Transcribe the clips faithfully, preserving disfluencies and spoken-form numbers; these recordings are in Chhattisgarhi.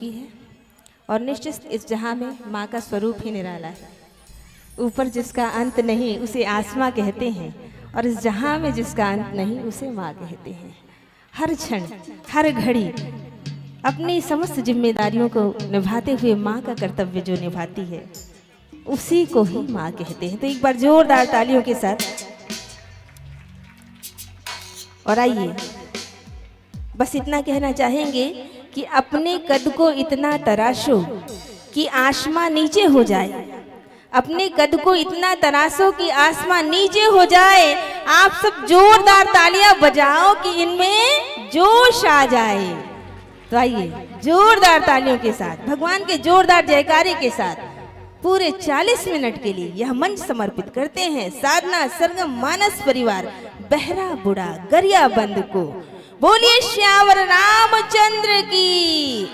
की है। और निश्चित इस जहाँ में माँ का स्वरूप ही निराला है। ऊपर जिसका अंत नहीं, उसे आसमां कहते हैं, और इस जहाँ में जिसका अंत नहीं, उसे माँ कहते हैं। हर क्षण, हर घड़ी अपनी समस्त जिम्मेदारियों को निभाते हुए माँ का कर्तव्य जो निभाती है, उसी को ही माँ कहते हैं। तो एक बार जोरदार तालियों के साथ। और आइए, बस इतना कहना चाहेंगे कि अपने कद को इतना तराशो कि आसमां नीचे हो जाए। अपने कद को इतना तराशो कि आसमां नीचे हो जाए। आप सब जोरदार तालियां बजाओ कि इनमें जोश आ जाए। तो आइए, जोरदार तालियों के साथ, भगवान के जोरदार जयकारे के साथ पूरे चालीस मिनट के लिए यह मंच समर्पित करते हैं साधना सरगम मानस परिवार बहरा बूढ़ा गरियाबंद को। बोलिए सियावर रामचंद्र की।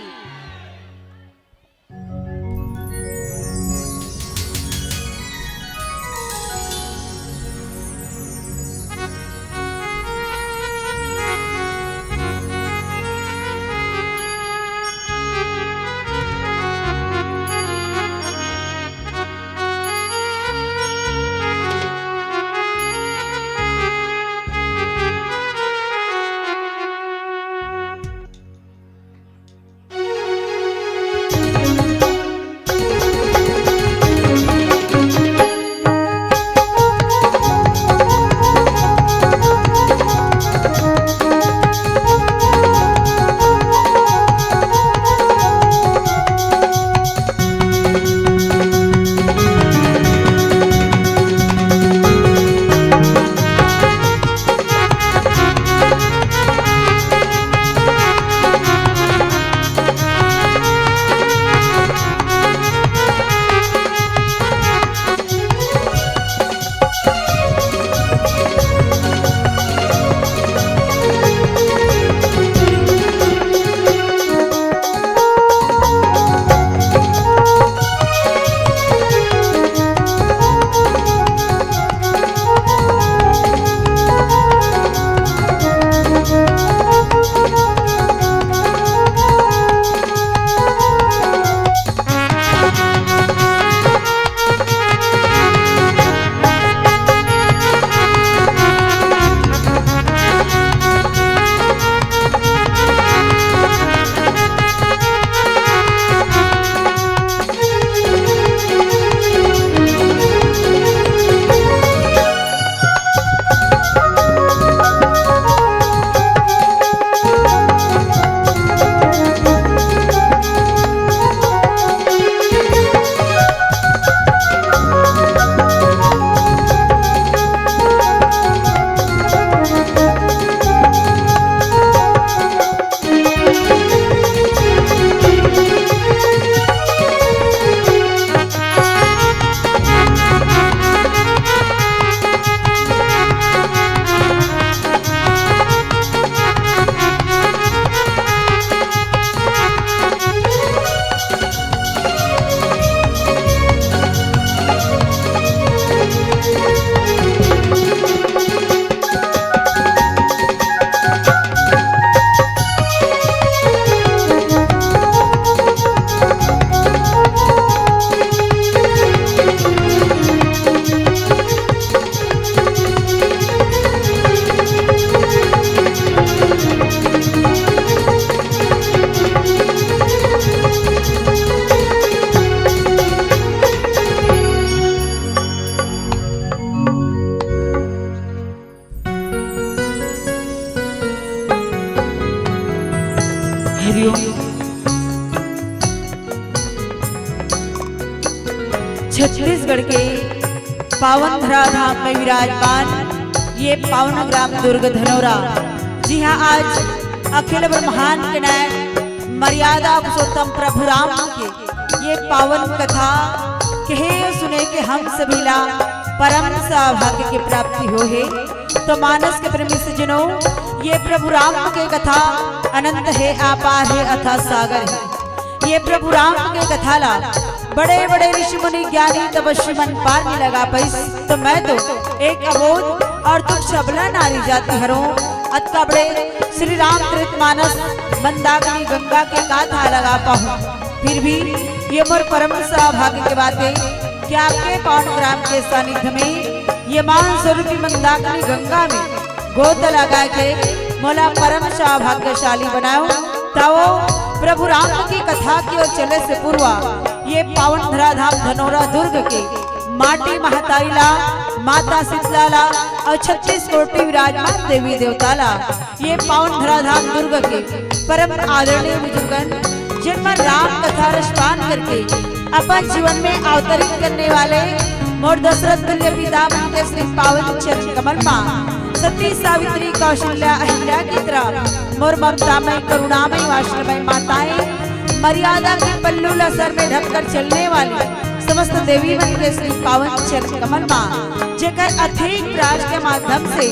हरिओम। छत्तीसगढ़ के पावन धराधाम में विराजमान ये पावन ग्राम दुर्ग धनौरा, जी हाँ, आज अखिल ब्रह्मांड के नायक मर्यादा पुरुषोत्तम प्रभु राम के ये पावन कथा कहे सुने के हम सभी ला परम सौभाग्य की प्राप्ति हो हे। तो मानस के प्रेमी सज्जनों, ये प्रभु राम के कथा अनंत हे, अपार हे, अथाह सागर हे। ये प्रभु राम के कथा ला बड़े बड़े ऋषि मुनि ज्ञानी तपस्वी मन पार नहीं लगा पाइस। तो मैं तो एक अबोध और तुच्छ अबला नारी जाति हरों। अतका बड़े श्री रामचरित मानस मंदाकिनी गंगा के का थाह लगा पाहूं, फिर भी ये मोर परम सौभाग्य के बात हे कि आपके पावन ग्राम के सानिध्य में ये मान स्वरूपी मंदाकिनी गंगा में गोता लगा के मोला परम सौभाग्यशाली बनायो। तव प्रभु राम की कथा की ओर चले से पूर्वा ये पावन धराधाम धनोरा दुर्ग के माटी महतारी ला, माता शीतला ला अउ छत्तीस कोटि विराजमान देवी देवता ला, ये पावन धराधाम दुर्ग के परम आदरणीय बुजुर्गन, जिन मन राम कथा रसपान करके अपन जीवन में अवतरित करने वाले मोर दशरथ तुल्य पिता मन के श्री पावन चरण कमल मा सती सावित्री कौशल्या अहिल्या की तरह मोर ममतामय करुणामय वात्सल्यमय माताएं, मर्यादा के पल्लू ला सर में ढककर चलने वाली समस्त देवी मन के श्री पावन चरण कमल मा जेकर अथक प्रयास के माध्यम से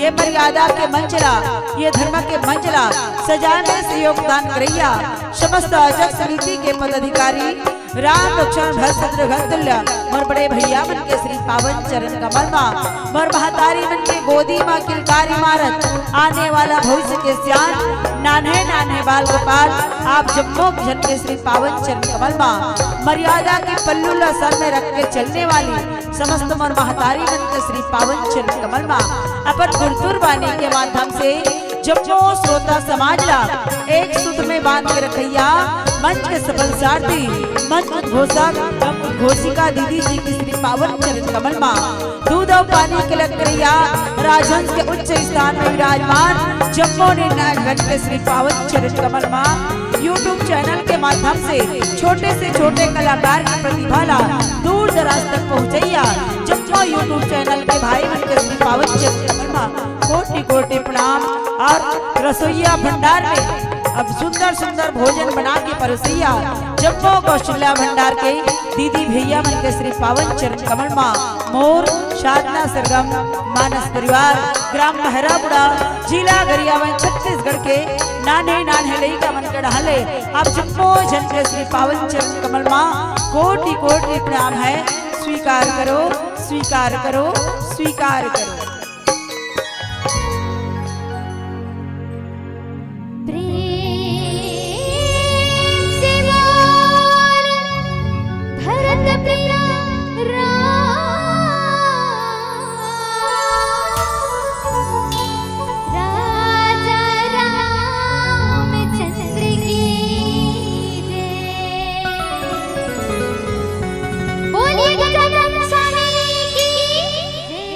ये मर्यादा के मंच ला, ये धर्म के मंच ला सजाए में से योगदान करइया समस्त आयोजक समिति के पदाधिकारी, राम लक्ष्मण भरत शत्रुघ्न तुल्य मोर बड़े भैया मन के श्री पावन चरण कमल मा, मोर महतारी मन के गोदी मा किलकारी मारत आने वाला भविष्य के सियान नान्हे नान्हे बाल गोपाल, आप जम्मो झन के श्री पावन चरण कमल मा मर्यादा के पल्लू ला सर में रख के चलने वाली समस्त मोर महतारी मन के श्री पावन चरण कमल मा अपन गुरतुर बानी के माध्यम से जम्मो श्रोता समाज ला एक सूत्र में बांध के रखइया मंच के सफल सारथी, मंच उद्घोषक एवं उद्घोषिका दीदी जी की श्री पावन चरण कमल मा दूध अउ पानी के लकड़िया राजहंस के उच्च स्थान में विराजमान जम्मो निर्णायक गण के श्री पावन चरण कमल मा YouTube चैनल के माध्यम से छोटे से छोटे कलाकार की प्रतिभा ला दूर दराज तक पहुंचइया जम्मो YouTube चैनल के भाई मन के श्री पावन चरण कमल मा कोटि कोटि प्रणाम। और रसोइया भंडार में अब सुंदर सुंदर भोजन बना के परोसइया जम्मो कौशल्या भंडार के दीदी भैया मन के श्री पावन चरण कमल मा मोर साधना सरगम मानस परिवार, ग्राम महराबुड़ा, जिला गरियाबंद, छत्तीसगढ़ के नान्हे नान्हे लइका मन के डहाले आप जम्मो झन के श्री पावन चरण कमल मा कोटि कोटि प्रणाम हे। स्वीकार करो, स्वीकार करो, स्वीकार करो। प्रेम से बोल भरत प्रिय राम, राजा रामचंद्र की जय। बोलिए गजानन स्वामी की जय।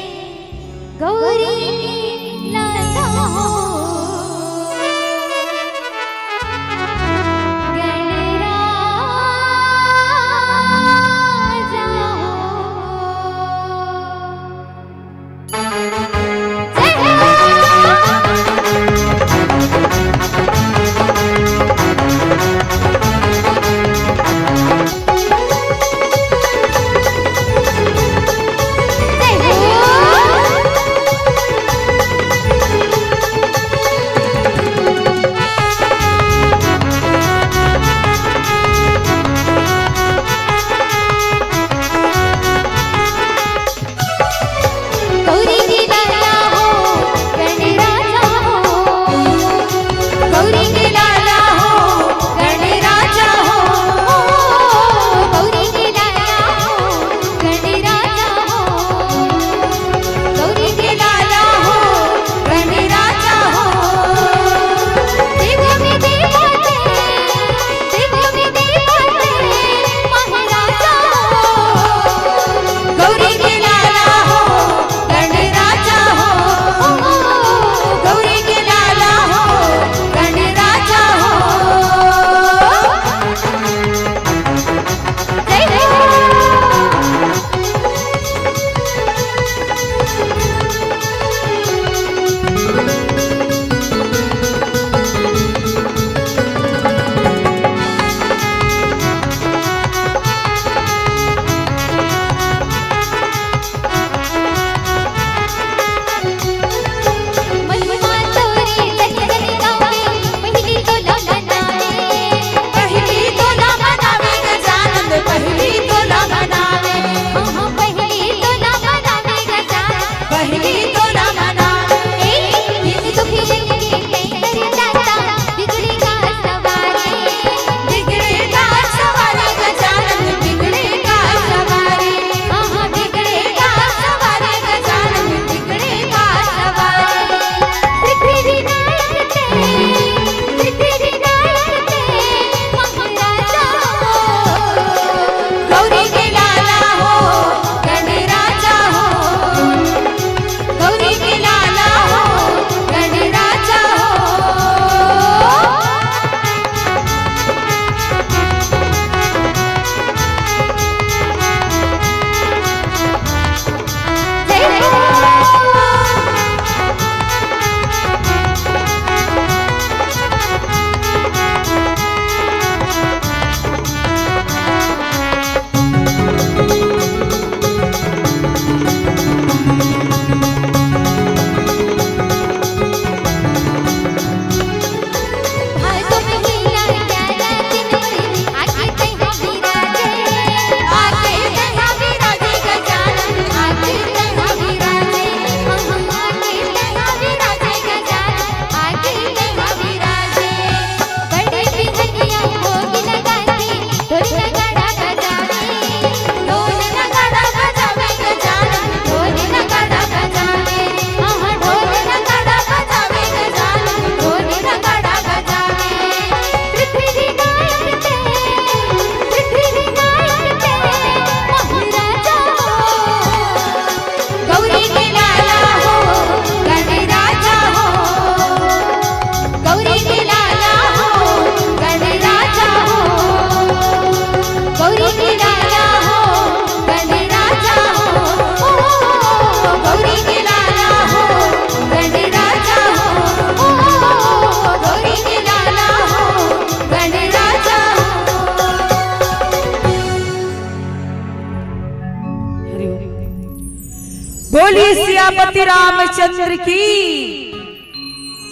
बोलिए सियापति रामचंद्र की।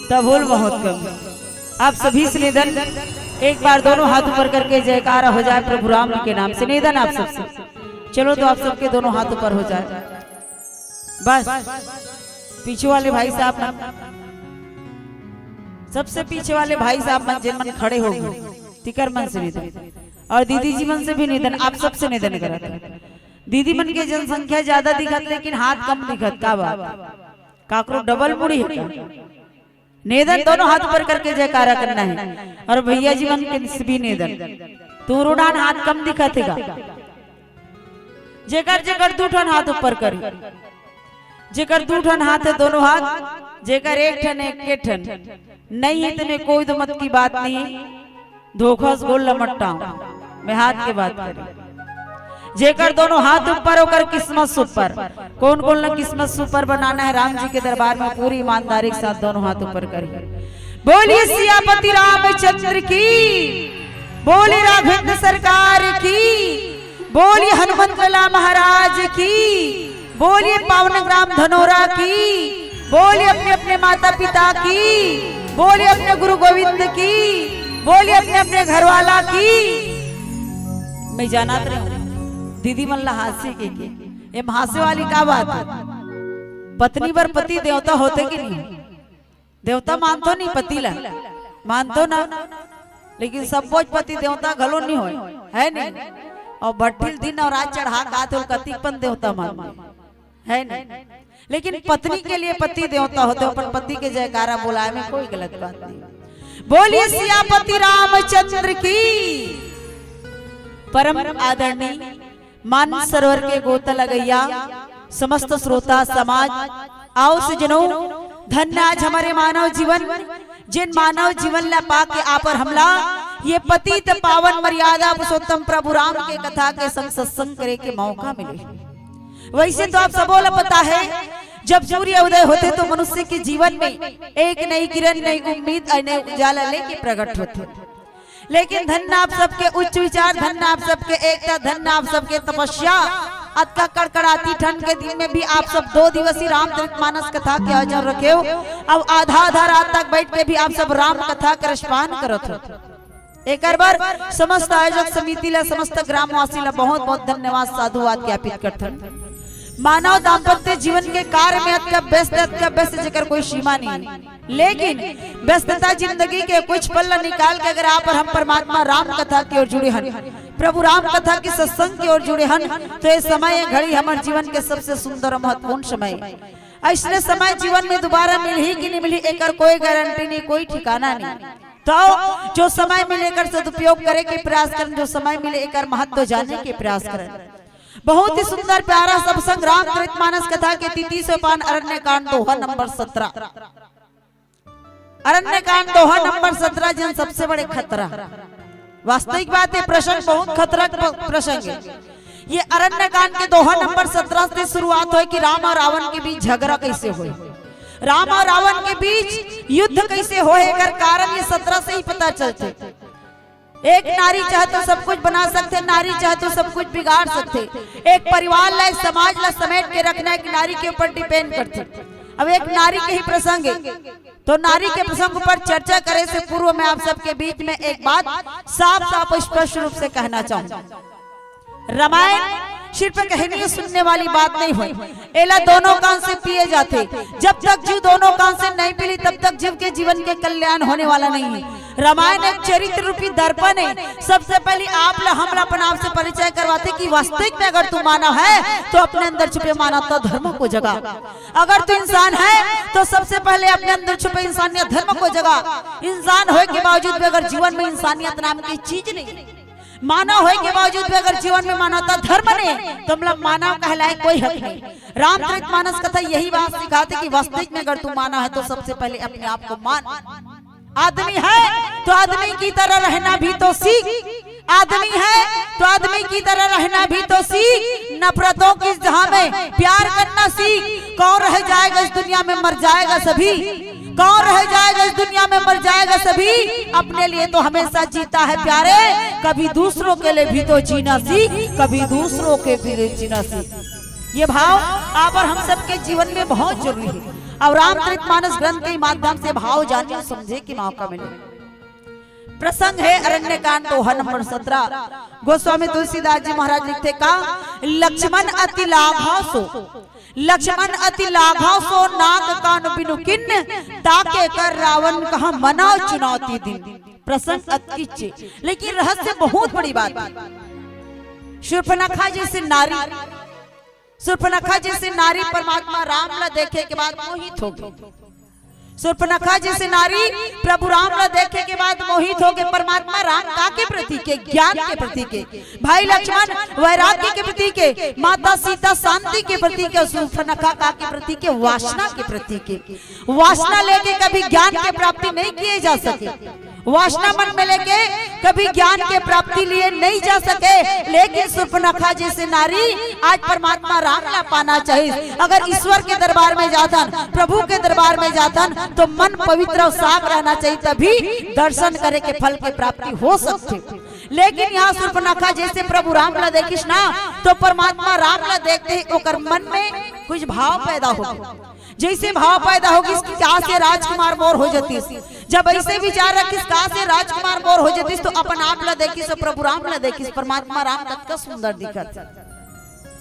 तब बोल बहुत कम। आप सभी से निवेदन, एक बार दोनों हाथ ऊपर करके जयकारा हो जाए प्रभु राम के नाम से। निवेदन आप सबसे, चलो तो आप सबके दोनों हाथ ऊपर हो जाए। बस पीछे वाले भाई साहब मन, सबसे पीछे वाले भाई साहब मन, जिन मन खड़े हो गए, तिकर मन से निवेदन, और दीदी जी मन से भी निवेदन, आप सबसे निवेदन करत हन। दीदी मन के जनसंख्या ज्यादा दिखत, लेकिन हाथ कम दिखत, का बात? काकरो डबल मुड़ी हे का? निवेदन, दोनों हाथ ऊपर करके जयकारा करना है। और भैया जी मन के से भी निवेदन, तोरो डाहन हाथ कम दिखत हे का? जेकर जेकर दू ठन हाथ ऊपर करी, जेकर दू ठन हाथ हे दोनों हाथ, जेकर एक ठन एक, एक ठन नहीं हे, इतने कोई दो मत की बात नहीं, धोखा से गोल लमट्टा, मैं हाथ के बात करी। जेकर दोनों हाथ ऊपर, ओकर किस्मत सुपर। कौन कौन ला किस्मत सुपर बनाना है राम जी के दरबार में, पूरी ईमानदारी के साथ दोनों हाथ ऊपर करी। बोलिए सियापति रामचंद्र की, बोलिए राघवेंद्र सरकार की, बोलिए हनुमत लला महाराज की, बोलिए पावन ग्राम धनोरा की, बोलिए अपने अपने माता पिता की, बोलिए अपने गुरु गोविंद की, बोलिए अपने अपने घरवाला की। मैं जानत रहे हूँ दीदी मन ला हास्य के, के एम हास्य वाली का बात है? पत्नी बर पति देवता होथे कि नहीं? देवता मानथो नहीं पति ला, मानथो ना, लेकिन सब बोझ पति देवता घलो नहीं होय, है नहीं? और भट्ठिल दिन और रात चढ़ा का तो कतिक पन देवता मान है नहीं? लेकिन पत्नी के लिए पति देवता होथे, अपन पति के जयकारा बुलाए में कोई गलत बात नहीं। बोलिए सियापति रामचंद्र की। परम आदरणीय मानस सरोवर के गोता लगइया समस्त श्रोता समाज, आओ सजनो, धन्य आज हमर मानव जीवन, जेन मानव जीवन ला पाके आप और हमला ये पतित पावन मर्यादा पुरुषोत्तम प्रभु राम के कथा के संग सत्संग करे के मौका मिले। वैसे तो आप सबो ला पता है, जब सूर्य उदय होथे तो मनुष्य के जीवन में एक नई किरण, नई उम्मीद और नए उजाला लेके प्रकट होथे। लेकिन धन्य आप सबके उच्च विचार, धन्य आप सबके एकता, धन्य आप सबके तपस्या। अतका कड़कड़ाती ठंड के दिन में भी आप सब दो दिवसीय रामचरित मानस कथा के आयोजन रखे हो। अब आधा आधा रात तक बैठ के भी आप सब राम कथा के रसपान करत हो। एकर बर समस्त आयोजक समिति ला, समस्त ग्रामवासी ला बहुत बहुत धन्यवाद, साधुवाद ज्ञापित करथन। मानव दाम्पत्य जीवन के कार्य में अतका व्यस्त, अतका व्यस्त, जेकर कोई सीमा नहीं। लेकिन व्यस्तता जिंदगी के कुछ पल ला निकाल के अगर आप और हम परमात्मा राम कथा की ओर जुड़े हन, प्रभु राम कथा के सत्संग की ओर जुड़े हन, तो ये समय, ये घड़ी हमर जीवन के सबसे सुंदर और महत्वपूर्ण समय है। ऐसने समय जीवन में दोबारा मिलही कि नहीं मिलही, एकर कोई गारंटी नहीं, कोई ठिकाना नहीं। तो जो समय मिले एकर सदुपयोग करे के प्रयास करन, जो समय मिले एकर महत्व जाने के प्रयास करन। बहुत ही सुंदर प्यारा सत्संग रामचरित मानस कथा के तिथि सोपान अरण्य कांड दोहा नंबर सत्रह। अरण्य कांड दोहा नंबर सत्रह, जन सबसे बड़े खतरा। वास्तविक बात है, प्रसंग बहुत खतरा प-, प्रसंग है। ये अरण्य कांड के दोहा नंबर सत्रह से शुरुआत होय कि राम और रावण के बीच झगड़ा कैसे होय, राम और रावण के बीच युद्ध कैसे होय, एकर कारण ये सत्रह से ही पता चलथे। एक नारी चाहे तो सब कुछ बना सकथे, नारी चाहे तो सब कुछ बिगाड़ सकथे। एक परिवार ला, एक समाज ला समेट के रखना एक नारी के ऊपर depend करथे। अब एक नारी के ही प्रसंग है, तो नारी के प्रसंग पर चर्चा करे से पूर्व मैं आप सबके बीच में एक बात साफ साफ स्पष्ट रूप से कहना चाहूँ। रामायण सिर्फ कहनी सुनने वाली बात नहीं होय, एला दोनों कान से पिए जाथे। जब तक जीव दोनों कान से नहीं पिली, तब तक जीव के जीवन के कल्याण होने वाला नहीं है। रामायण एक चरित्र रूपी दर्पण है। सबसे पहले आप ला, हम ला अपन आप से परिचय करवाथे कि वास्तविक में अगर तू मानव है तो अपने अंदर छुपे मानवता धर्म को जगा। अगर तू इंसान है तो सबसे पहले अपने अंदर छुपे इंसानियत धर्म को जगा। इंसान होय के बावजूद भी अगर जीवन में इंसानियत नाम की चीज नहीं, मानव होय के बावजूद भी अगर जीवन में मानवता धर्म नहीं, तो मतलब मानव कहलाए कोई हक नहीं। रामचरित मानस कथा यही बात सिखाथे कि वास्तविक में अगर तू मानव है तो सबसे पहले अपने आप को मान। आदमी है तो आदमी की तरह रहना भी तो सीख। आदमी है तो आदमी की तरह रहना भी तो सीख। नफरतों की जहां में प्यार करना सीख। कौन रह जाएगा इस दुनिया में, मर जाएगा सभी। कौन रह जाएगा इस दुनिया में, मर जाएगा सभी। अपने लिए तो हमेशा जीता है प्यारे, कभी दूसरों के लिए भी तो जीना सीख, कभी दूसरों के लिए जीना सीख। ये भाव आप और हम सबके जीवन में बहुत जरूरी है। और रामचरितमानस ग्रंथ के माध्यम से भाव जाने और समझे के मौका मिले। प्रसंग है अरण्यकांड, दोहा नंबर सत्रह। गोस्वामी तुलसीदास जी महाराज लिखथे का, लक्ष्मण अति लाघव सो, लक्ष्मण अति लाघव सो, नाग कान बिनु किन्न, ताके कर रावण कहा मना चुनौती दीन। प्रसंग अति कीचे, लेकिन रहस्य बहुत बड़ी बात है। शूर्पणखा जैसे नारी, शूर्पणखा जैसे नारी परमात्मा राम ला देखे के बाद मोहित हो गई। शूर्पणखा जैसे नारी प्रभु राम ला देखे के बाद मोहित हो गए। परमात्मा राम का के प्रतीक है? ज्ञान के प्रतीक है। भाई लक्ष्मण वैराग्य के प्रतीक है, माता सीता शांति के प्रतीक है, शूर्पणखा का के प्रतीक है? वासना के प्रतीक है। वासना लेके कभी ज्ञान के प्राप्ति नहीं किए जा सके। वासना मन में लेके कभी ज्ञान के प्राप्ति लिए नहीं जा सके। लेकिन शूर्पणखा जैसे नारी आज परमात्मा राम ला पाना चाहिए। अगर ईश्वर के दरबार में जाथन, प्रभु के दरबार में जाथन, तो मन पवित्र और साफ रहना चाहिए, तभी दर्शन करे के फल की प्राप्ति हो सकथे। लेकिन यहाँ शूर्पणखा जैसे प्रभु राम ला देखिस ना, तो परमात्मा राम ला देखते ही ओकर मन में कुछ भाव पैदा हो गए। जैसे भाव पैदा होगिस कि का से राजकुमार मोर हो जतिस, जब ऐसे विचार रखिस का से राजकुमार मोर हो जतिस, तो अपन आप ला देखिस, प्रभु राम ला देखिस, परमात्मा राम कतका सुंदर दिखत,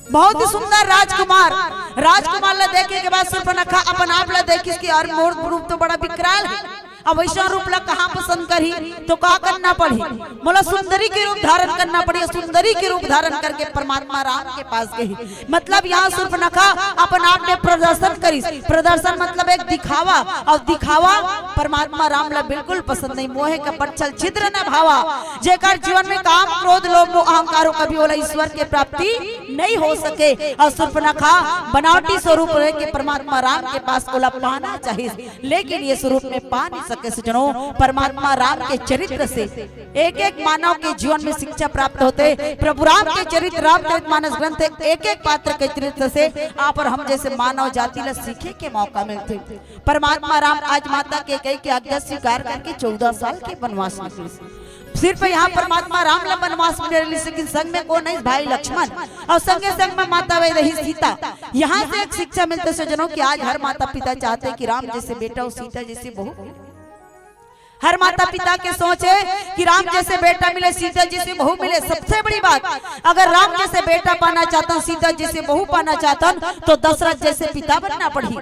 बहुत ही सुंदर राजकुमार। राजकुमार ला देखे के बाद शूर्पणखा अपन आप ला देखिस कि यार, मोर रूप तो बड़ा विकराल है, अब ऐसा रूप ला कहाँ पसंद करही, तो का करना पड़ही? मोला सुंदरी के रूप धारण करना पड़ही। सुंदरी के रूप धारण करके परमात्मा राम के पास गई। मतलब यहाँ शूर्पणखा अपन आप में प्रदर्शन करिस। प्रदर्शन मतलब एक दिखावा, और दिखावा परमात्मा राम ला बिल्कुल पसंद नहीं। मोहे कपट छल छिद्र न भावा, जेकर जीवन में काम क्रोध लोभ मोह अहंकार हो, कभी ओला ईश्वर के प्राप्ति नहीं हो सके। और शूर्पणखा बनावटी स्वरूप रह के परमात्मा राम के पास ओला पाना चाहिए, लेकिन ये स्वरूप में पा नहीं सके। सज्जनों, परमात्मा राम के चरित्र से, एक एक मानव के जीवन में शिक्षा प्राप्त होथे। प्रभु राम के चरित्र, रामचरित मानस ग्रंथ, एक एक पात्र के चरित्र से आप और हम जैसे मानव जाति ला सीखे के मौका मिलथे। परमात्मा राम आज माता कैकेयी के आज्ञा स्वीकार करके चौदह साल के वनवास निकलिस। सिर्फ यहाँ परमात्मा राम ला वनवास मिले रहिस, लेकिन संग में कोन रहिस? भाई लक्ष्मण, और संगे संग में माता वही रहिस सीता। यहाँ से एक शिक्षा मिलथे सज्जनों कि आज हर माता पिता चाहथे कि राम जैसे बेटा और सीता जैसी बहू। हर माता पिता के सोच है कि राम जैसे बेटा मिले, सीता जैसी बहू मिले। सबसे बड़ी बात, अगर राम जैसे बेटा पाना चाहथन, सीता जैसे बहू पाना चाहथन, तो दशरथ जैसे पिता बनना पड़ही,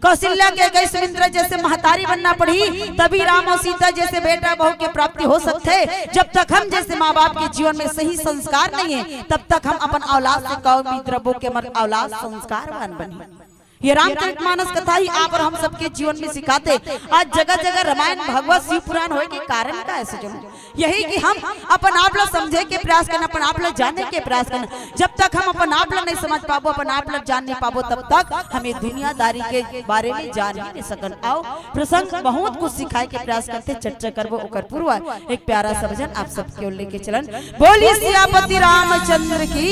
कौशल्या कैकेयी सुमित्रा जैसे महतारी बनना पड़ही, तभी राम और सीता जैसे बेटा बहू के प्राप्ति हो सकथे। जब तक हम जैसे माँ बाप के जीवन में सही संस्कार नहीं है, तब तक हम अपन औलाद से कौन उम्मीद रखबो कि हमर औलाद संस्कारवान बनही। ये रामचरित मानस कथा ही आप और हम सबके जीवन में सिखाथे। आज जगह जगह रामायण, भागवत, शिव पुराण होए के कारण का है सज्जनों? यही कि हम अपन आप ला समझे के प्रयास करन, अपन आप ला जाने के प्रयास करन। जब तक हम अपन आप ला नहीं समझ पाबो, अपन आप ला जान नहीं पाबो, तब तक हम ये दुनियादारी के बारे में जान ही नहीं सकन। आओ, प्रसंग बहुत कुछ सिखाए के प्रयास करथे, चर्चा करबो ओकर पूर्व एक प्यारा सा भजन आप सबके ओर लेके चलन। बोलिए सियापति रामचंद्र की।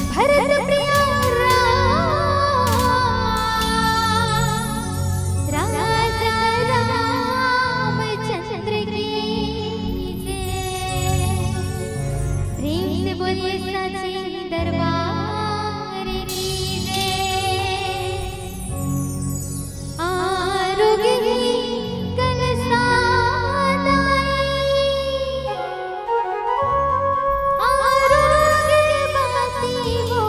भरत प्रिय राम, राजा रामचंद्र की जय। प्रेम से बोलिए साचे दरबार की जय। आरोग्य ही कलसा दाई, आरोग्य बाती हो,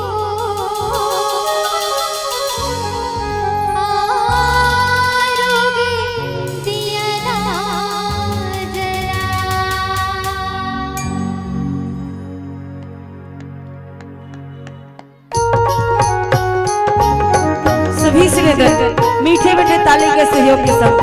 आरोग्य दिया ना जरा। सभी श्रीगण मीठे मीठे ताली के सहयोग के साथ।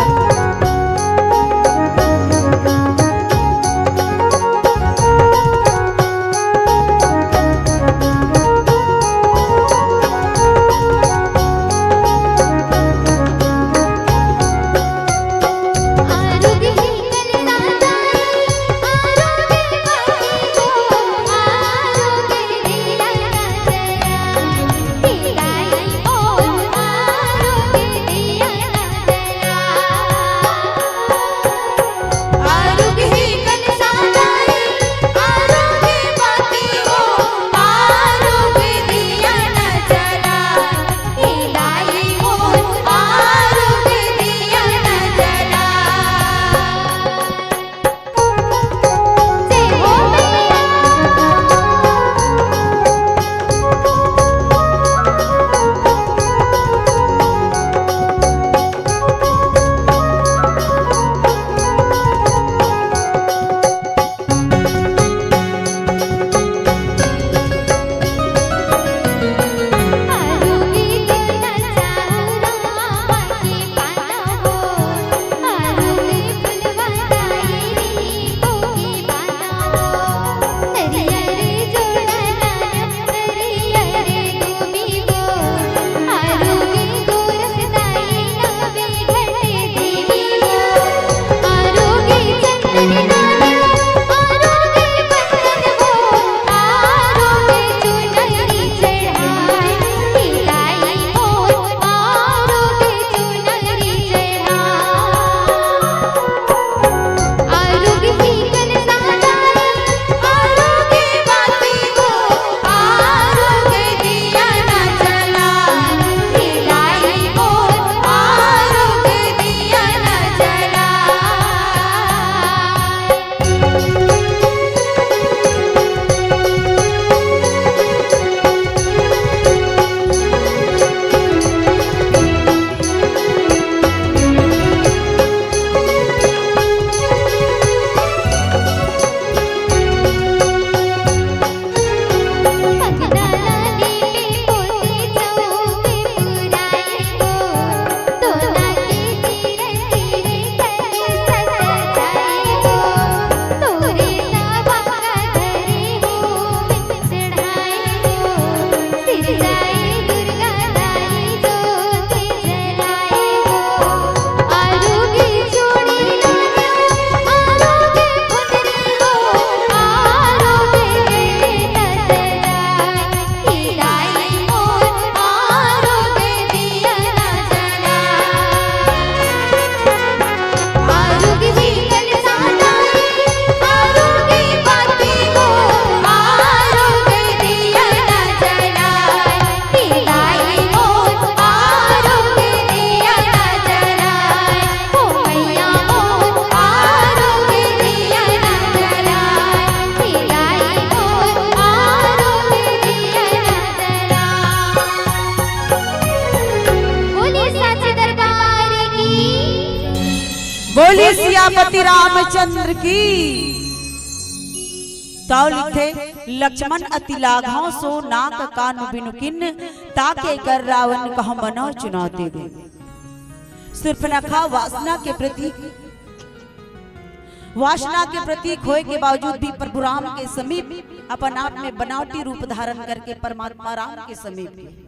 पति रामचंद्र की। तौ लिखे, लक्ष्मण अति लाघव सो नाक कान बिनु किन्न, ताके कर रावण कह मनो चुनौती दे। सूर्पनखा वासना के प्रतीक, वासना के प्रतीक होए के बावजूद भी प्रभु राम के समीप अपन आप में बनावटी रूप धारण करके परमात्मा राम के समीप गई।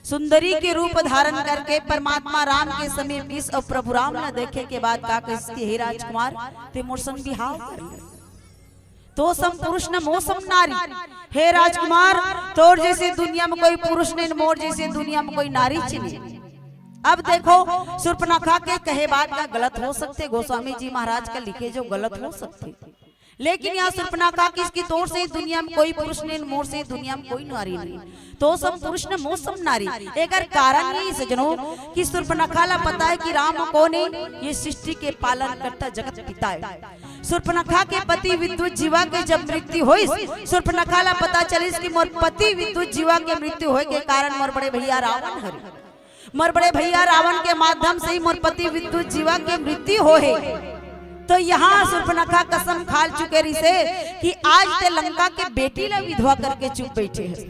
सुंदरी के रूप धारण करके परमात्मा राम के समीप गिस अउ प्रभु राम ला देखे के बाद का कहिस कि हे राजकुमार, ते मोर संग बिहाव कर ले। तो सम पुरुष न मो सम नारी। हे राजकुमार, तोर जैसे दुनिया में कोई पुरुष नहीं, मोर जैसे दुनिया में कोई नारी च नहीं। अब देखो, सूर्पनखा के कहे बात का गलत हो सकथे, गोस्वामी जी महाराज का लिखे जो गलत हो सकथे, लेकिन यहाँ सूर्पनखा किस की तोर से दुनिया में कोई पुरुष नहीं, मोर से दुनिया में कोई नारी नहीं। तो सम पुरुष न मो सम नारी। एकर कारण ये सजनो कि सूर्पनखा ला पता है कि राम कौन है, ये सृष्टि के पालन करता जगत पिता है। सूर्पनखा के पति विद्युत जीवा के जब मृत्यु होइस, सूर्पनखा ला पता चलिस कि मोर पति विद्युत जीवा के मृत्यु होए के कारण मोर बड़े भैया रावण हरे। मोर बड़े भैया रावण के माध्यम से ही मोर पति विद्युत जीवा के मृत्यु होहे। तो यहाँ सूर्पनखा कसम खा चुके रिसे कि आज ते लंका के बेटी ला विधवा करके चुप बैठे हस।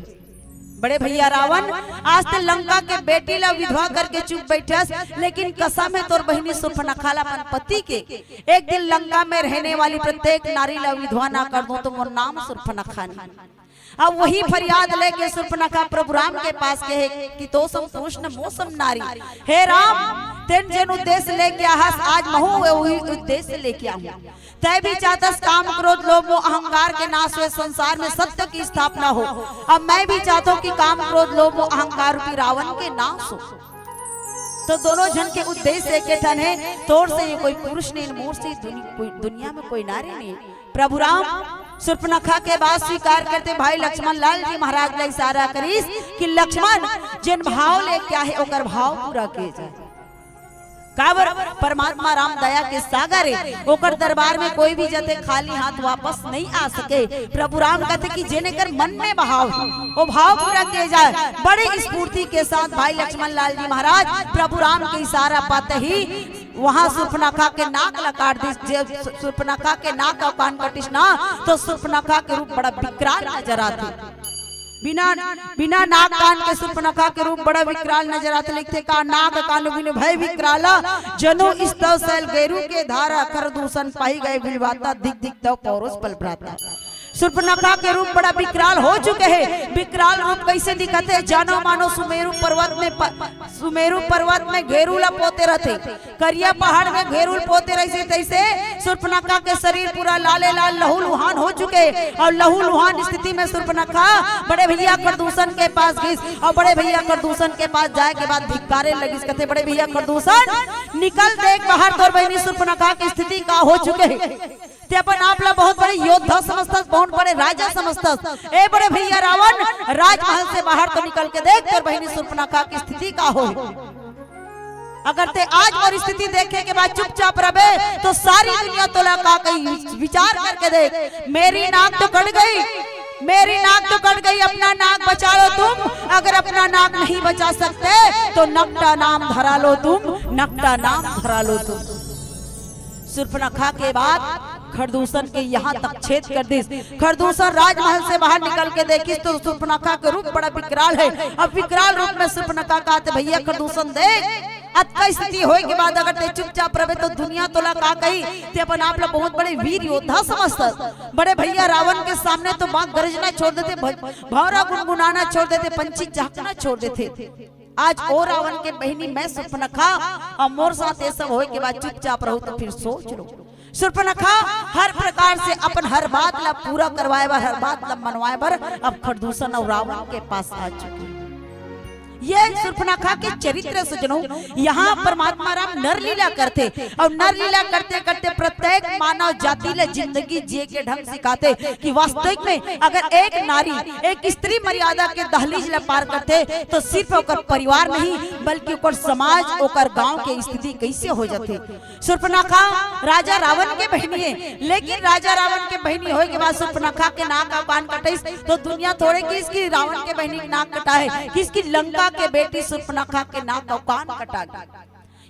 बड़े भैया रावण, आज ते लंका के बेटी ला विधवा करके चुप बैठे हस, लेकिन कसम है तोर बहिनी सूर्पनखा ला अपन पति के, एक दिन लंका में रहने वाली प्रत्येक नारी ला विधवा ना कर दूं तो मोर नाम सूर्पनखा नहीं। अब वही फरियाद लेके सूर्पनखा प्रभु राम के पास कहे कि तो सम पुरुष न मो सम नारी। हे राम, तेन जेन उद्देश्य लेके आहस, आज महू वही उद्देश्य लेके आहूं। तै भी चाहतस काम क्रोध लोभ मोह अहंकार के नाश होए, संसार में सत्य की स्थापना हो। अब मैं भी चाहता हूँ कि काम क्रोध लोभ मोह अहंकार रूपी रावण के नाश हो। तो दोनों झन के उद्देश्य एक ठन है, तोर से ये कोई पुरुष नहीं, मोर से दुनि-, कोई दुनिया में कोई नारी नहीं। प्रभु राम सूर्पनखा के बात स्वीकार करते भाई लक्ष्मण लाल जी महाराज ला इशारा करिस कि लक्ष्मण, जेन भाव लेके आहे ओकर भाव पूरा किए जाए। काबर? परमात्मा राम दया के सागर है, ओकर दरबार में कोई भी जते खाली हाथ वापस नहीं आ सके। प्रभु राम कहते कि जेने कर मन में भाव है, वो भाव पूरा किए जाए। बड़ी स्फूर्ति के साथ भाई लक्ष्मण लाल जी महाराज प्रभु राम के इशारा पाते ही वहां सूर्पनखा के नाक ला काट दिस। जे सू-, सूर्पनखा के नाक अउ कान कटिस ना, तो सूर्पनखा के रूप बड़ा विकराल नजर आथे। बिना, बिना नाक कान के सूर्पनखा के रूप बड़ा विकराल नजर आथे। लिखथे का नाक कान बिनु भय विकराला, जनु स्तव शैल गेरु के धारा, खरदूषण पाई गए बिलवाता, धिक धिक तव पौरुष बल भ्राता। सूर्पनखा के रूप बड़ा विकराल हो चुके हे। विकराल रूप कैसे दिखथे? जानो मानो सुमेरु पर्वत में प-, सुमेरु पर्वत में घेरू ला पोते रहथे, करिया पहाड़ में घेरू ला पोते रहिसे तैसे सूर्पनखा के शरीर पूरा लाले लाल लहू लुहान हो चुके। अउ लहू लुहान स्थिति में सूर्पनखा बड़े भैया खरदूषण के पास गिस अउ बड़े भैया खरदूषण के पास जाए के बाद धिक्कारे लगिस, कथे, बड़े भैया खरदूषण, निकल देख बाहर, तोर बहिनी सूर्पनखा के स्थिति का हो चुके हे। ते अपन आप ला बहुत बड़े योद्धा समझथस, बहुत बड़े राजा समझथस। ए बड़े भैया रावण, राजमहल से बाहर तो निकल के देख, तोर बहिनी सूर्पनखा की स्थिति का होय। अगर ते आज मोर स्थिति देखे के बाद चुपचाप रहबे, तो सारी दुनिया तोला का कही, विचार करके देख। मेरी नाक तो कट गई, मेरी नाक तो कट गई, अपना नाक बचा लो तुम। अगर अपना नाक नहीं बचा सकते, तो नकटा नाम धरा लो तुम, नकटा नाम धरा लो तुम। सूर्पनखा के बाद खरदूषण के यहाँ तक छेद कर दिस। खरदूषण राजमहल से बाहर निकल के देखिस तो सूर्पनखा के रूप बड़ा विकराल है। अब विकराल रूप में सूर्पनखा कहत हे, भैया खरदूषण देख, अतका स्थिति होए के बाद अगर ते चुपचाप रहबे तो दुनिया तोला का कही? ते अपन आप ला बहुत बड़े वीर योद्धा समझथस। बड़े भैया रावण के सामने तो बाघ गरजना छोड़ देथे, भ-, भौंरा गुनगुनाना छोड़ देथे, पंछी चहकना छोड़ देथे। आज ओ रावण के बहिनी मैं सूर्पनखा, अउ मोर साथ ये सब होए के बाद चुपचाप रहूं तो फिर सोच लो। सूर्पनखा हर प्रकार से अपन हर बात ला पूरा करवाए बर, हर बात ला मनवाए बर अब खरदूषण अउ रावण के पास आ चुकी। ये सूर्पनखा के चरित्र सजनो, यहाँ परमात्मा राम नर लीला करथे अउ नर लीला करते करते प्रत्येक मानव जाति ला जिंदगी जिए के ढंग सिखाथे कि वास्तविक में अगर एक नारी, एक स्त्री मर्यादा के दहलीज ला पार करथे तो सिर्फ ओकर परिवार नहीं बल्कि ओकर समाज, ओकर गांव के स्थिति कैसे हो जाथे। सूर्पनखा राजा रावण के बहिनी हे, लेकिन राजा रावण के बहिनी होए के बाद सूर्पनखा के नाक अउ कान कटाइस तो दुनिया थोड़े किहिस कि रावण के बहिनी के नाक कटा हे, किहिस कि लंका के बेटी सूर्पनखा के नाक अउ कान कटा गे।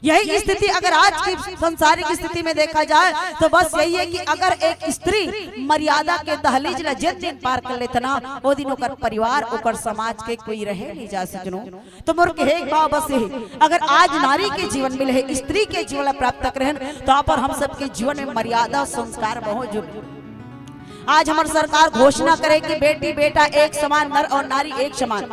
यही स्थिति अगर आज की सांसारिक स्थिति में देखा जाए तो बस यही है कि अगर एक स्त्री मर्यादा के दहलीज ला जिन दिन पार कर लेथे ना, ओ दिन ओकर परिवार, ओकर समाज के कोई रहे नहीं जा सजनो। तो मोर कहे के भाव बस यही, अगर आज नारी के जीवन मिले हे, स्त्री के जीवन ला प्राप्त करे हन, तो आप और हम सबके जीवन में मर्यादा और संस्कार बहुत जरूरी। आज हमर सरकार घोषणा करे कि बेटी बेटा एक समान, नर और नारी एक समान।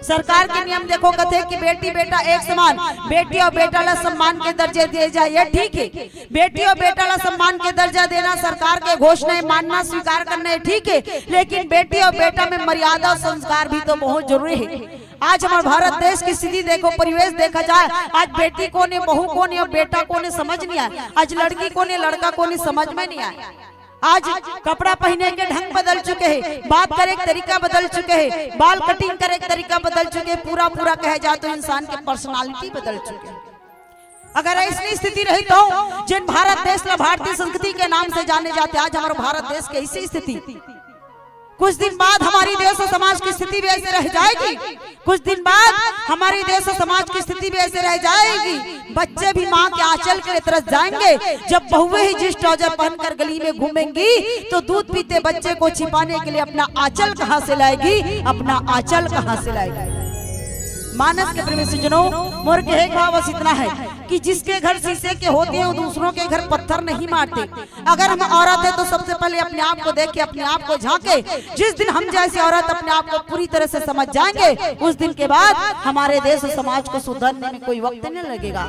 सरकार के नियम देखो, कथे कि बेटी बेटा एक समान, बेटी और बेटा ला सम्मान के दर्जे दिए जाए, ये ठीक है। बेटी और बेटा ला सम्मान के दर्जा देना सरकार के घोषणा है, मानना स्वीकार करना है, ठीक है, लेकिन बेटी और बेटा में मर्यादा और संस्कार भी तो बहुत जरूरी है। आज हमर भारत देश की स्थिति देखो, परिवेश देखा जाए, आज बेटी कोन हे, बहू कोन हे और बेटा कोन हे, समझ नहीं आए। आज लड़की कोन हे, लड़का कोन हे, समझ में नहीं आए। आज कपड़ा पहने के ढंग बदल चुके हैं, बात करे के तरीका बदल चुके हैं, बाल कटिंग करे के तरीका बदल चुके हैं, पूरा पूरा कहे जाए तो इंसान के पर्सनालिटी बदल चुके हैं। अगर ऐसी स्थिति रही तो जिन भारत देश ला भारतीय संस्कृति के नाम से जाने जाते, आज हमर भारत देश के ऐसी स्थिति, कुछ दिन बाद हमारी देश और समाज की स्थिति भी ऐसे रह जाएगी। कुछ दिन बाद हमारी देश और समाज की स्थिति भी ऐसे रह जाएगी, बच्चे भी माँ के आंचल के लिए तरस जाएंगे। जब बहुएं ही जींस ट्राउजर पहनकर गली में घूमेंगी तो दूध पीते बच्चे को छिपाने के लिए अपना आंचल कहाँ से लाएगी, अपना आंचल कहाँ से लाएगी? मानस के प्रेमी सज्जनों, मोर कहे के भाव बस इतना है कि जिसके घर शीशे के होते हैं, वो दूसरों के घर पत्थर नहीं मारते। अगर हम औरत है तो सबसे पहले अपने आप को देखे, अपने आप को झांके। जिस दिन हम जैसी औरत अपने आप को पूरी तरह से समझ जाएंगे, उस दिन के बाद हमारे देश और समाज को सुधरने में कोई वक्त नहीं लगेगा।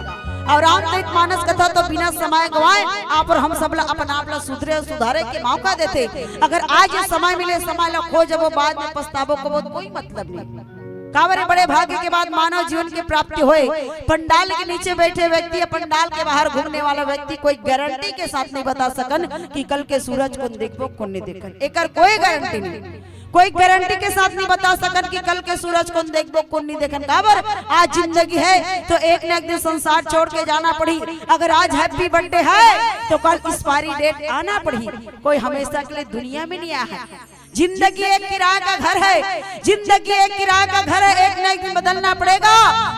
और रामचरित मानस कथा तो बिना समय गवाए आप और हम सब ला अपन आप ला सुधरे और सुधारे के मौका देथे। अगर आज ये समय मिले, समय ला खो जबो, बाद में पछताबो कबो, कोई मतलब नहीं। काबर ए बड़े भाग्य के बाद मानव जीवन के प्राप्ति होए। पंडाल के नीचे बैठे व्यक्ति या पंडाल के बाहर घूमने वाला व्यक्ति कोई गारंटी के साथ नहीं बता सकन कि कल के सूरज कोन देखबो, कोन नहीं देखन, एकर कोई गारंटी नहीं। कोई गारंटी के साथ नहीं बता सकन कि कल के सूरज कोन देखबो, कोन नहीं देखन। काबर आज जिंदगी है तो एक न एक दिन संसार छोड़ के जाना पड़ी। अगर आज हैप्पी बर्थडे है तो कल एक्सपायरी डेट आना पड़ी। कोई हमेशा के लिए दुनिया में नहीं आया है। जिंदगी एक किराए का घर है, जिंदगी एक किराए का घर है, एक न एक दिन बदलना पड़ेगा।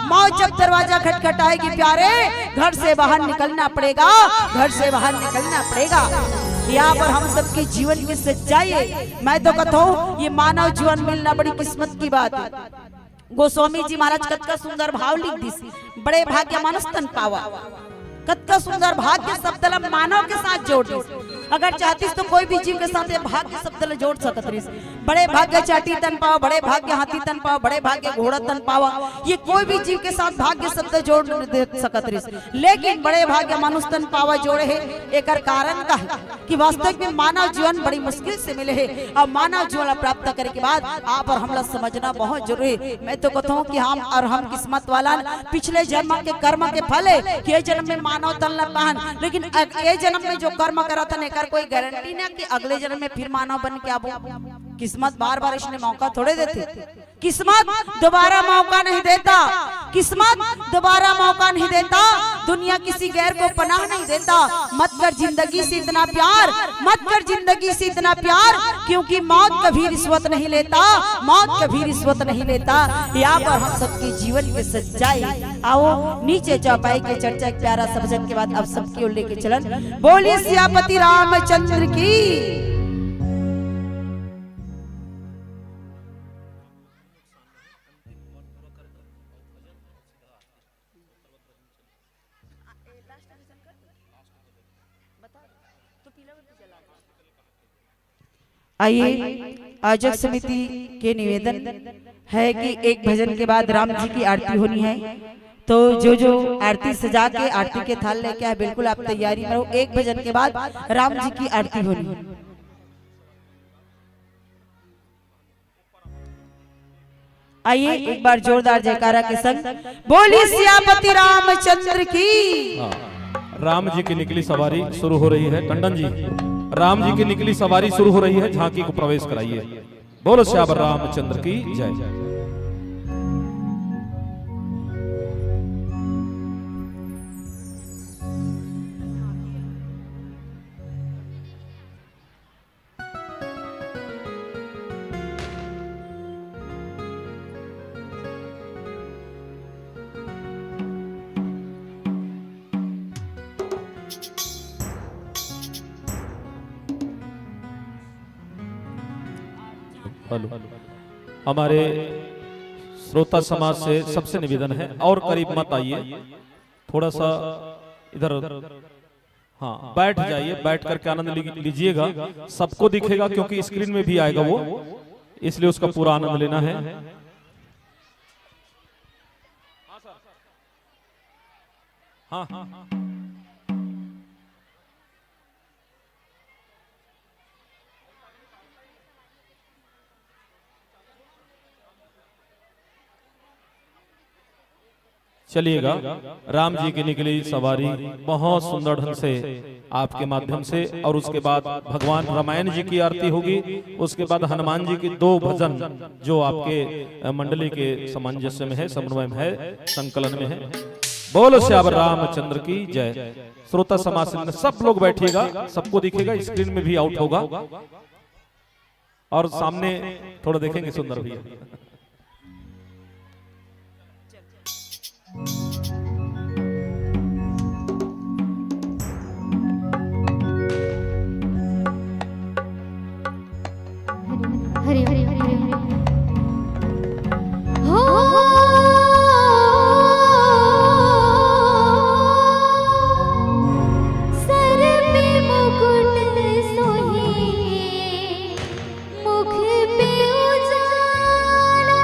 मौत जब दरवाजा खटखटाएगी प्यारे, घर से बाहर निकलना पड़ेगा, घर से बाहर निकलना पड़ेगा। यहाँ पर हम सबके जीवन की सच्चाई है। मैं तो कहता हूँ, ये मानव जीवन मिलना बड़ी किस्मत की बात है। गोस्वामी जी महाराज कतका सुंदर भाव लिख दिस, बड़े भाग्य मानुष तन पावा। कतका सुंदर भाग्य शब्द ला मानव के साथ जोड़ दिस। अगर चाहतिस तो कोई भी जीव के साथ ये भाग्य शब्द ला जोड़ सकत रहिस। बड़े भाग्य चाटी तन पावा, बड़े भाग्य हाथी तन पावा, बड़े भाग्य घोड़ा तन पावा, ये कोई भी जीव के साथ भाग्य शब्द जोड़ दे सकत रहिस। लेकिन बड़े भाग्य मानुष तन पावा जोड़े हे, एकर कारण का है? कि वास्तविक में मानव जीवन बड़ी मुश्किल से मिले हे। अब मानव जीवन ला प्राप्त करे के बाद आप और हमला समझना बहुत जरूरी हे। मैं तो कहता हूँ कि हम और हम किस्मत वाला न, पिछले जन्म के कर्म के फल हे कि ये जन्म में मानव तन ला पाहन, लेकिन अग-, ये जन्म में जो कर्म करत हन एकर कोई गारंटी ना कि अगले जन्म में फिर मानव बन के आबो। किस्मत बार बार इसने मौका थोड़े देथे। किस्मत दोबारा मौका नहीं देता, किस्मत दोबारा मौका नहीं देता। दुनिया किसी गैर को पनाह नहीं देता। मत कर जिंदगी से इतना प्यार, मत कर जिंदगी से इतना प्यार, क्योंकि मौत कभी रिश्वत नहीं लेता, मौत कभी रिश्वत नहीं लेता। यहाँ पर हम सबके जीवन के सच्चाई। आओ नीचे चौपाई के चर्चा के प्यारा सा भजन के बाद आप सबकी ओर लेके चलन। बोलिए सियापति रामचंद्र की। आइए, आयोजक समिति के निवेदन है कि एक भजन के बाद राम जी की आरती होनी है, तो जो जो आरती सजा के आरती के थाल लेके आए, बिल्कुल आप तैयारी में रहो। एक भजन के बाद राम जी की आरती होनी है। आइए, एक बार जोरदार जयकारा के संग बोलिए सियापति रामचंद्र की। हाँ, राम जी की निकली सवारी शुरू हो रही है। टंडन जी, राम जी की निकली सवारी शुरू हो रही है, झांकी को प्रवेश कराइए। बोलो सियावर रामचंद्र की जय। हेलो। हमारे श्रोता समाज से सबसे निवेदन है, और करीब मत आइए, थोड़ा सा इधर, हाँ, बैठ जाइए, बैठ करके आनंद ली-, लीजिएगा। सबको दिखेगा क्योंकि स्क्रीन में भी आएगा वो, इसलिए उसका पूरा आनंद लेना है। हाँ, हाँ। चलिएगा, राम जी की निकली सवारी बहुत सुंदर ढंग से आपके माध्यम से, और उसके बाद भगवान रामायण जी की आरती होगी, उसके बाद हनुमान जी की दो भजन जो आपके, अ, मंडली के सामंजस्य में है, समन्वय में है, संकलन में है। बोलो सियावर रामचंद्र की जय। श्रोता समाज से सब लोग बैठिएगा, सबको दिखेगा, स्क्रीन में भी आउट होगा। और सामने थोड़ा देखेंगे सुंदर भैया। हरि हरि हरि हरि। हो। सर पे मुकुट सोहे, मुख पे उजाला,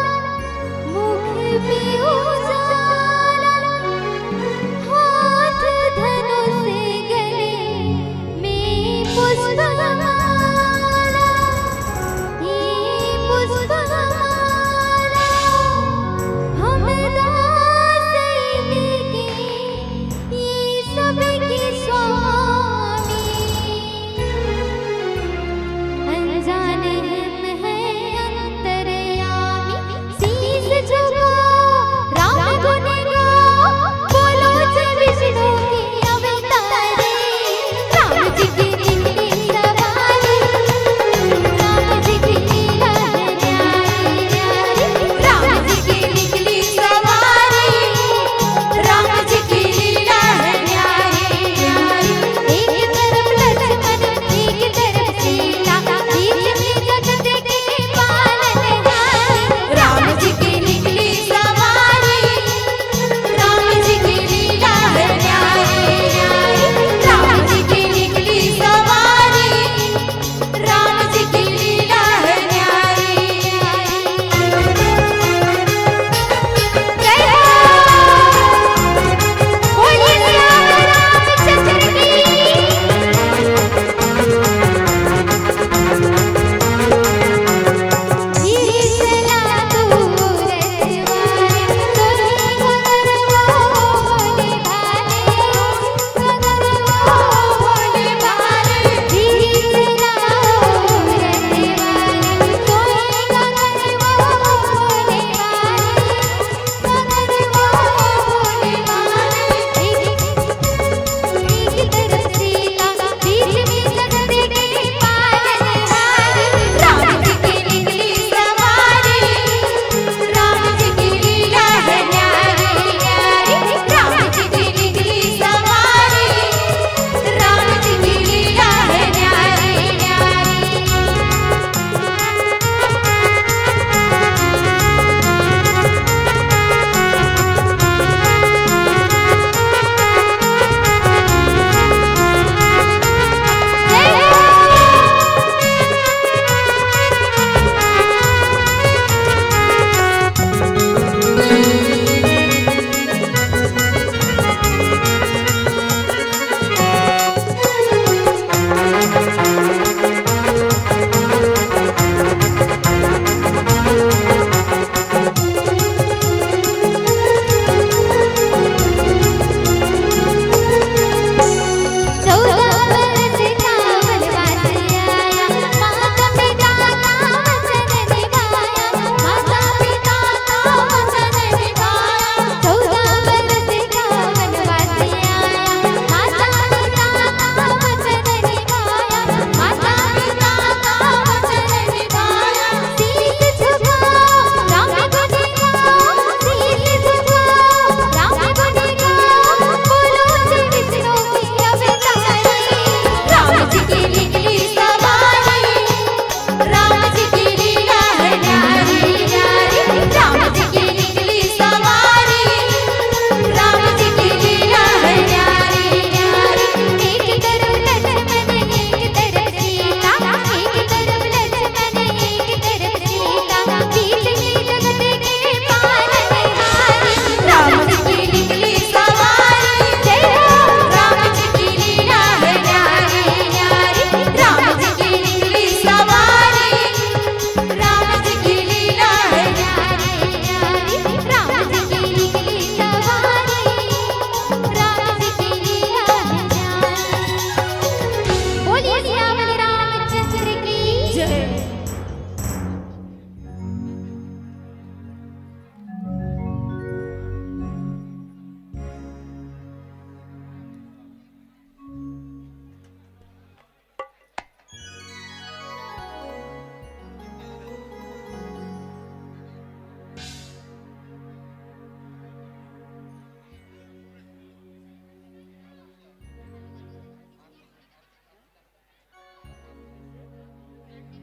मुख पे उजाला।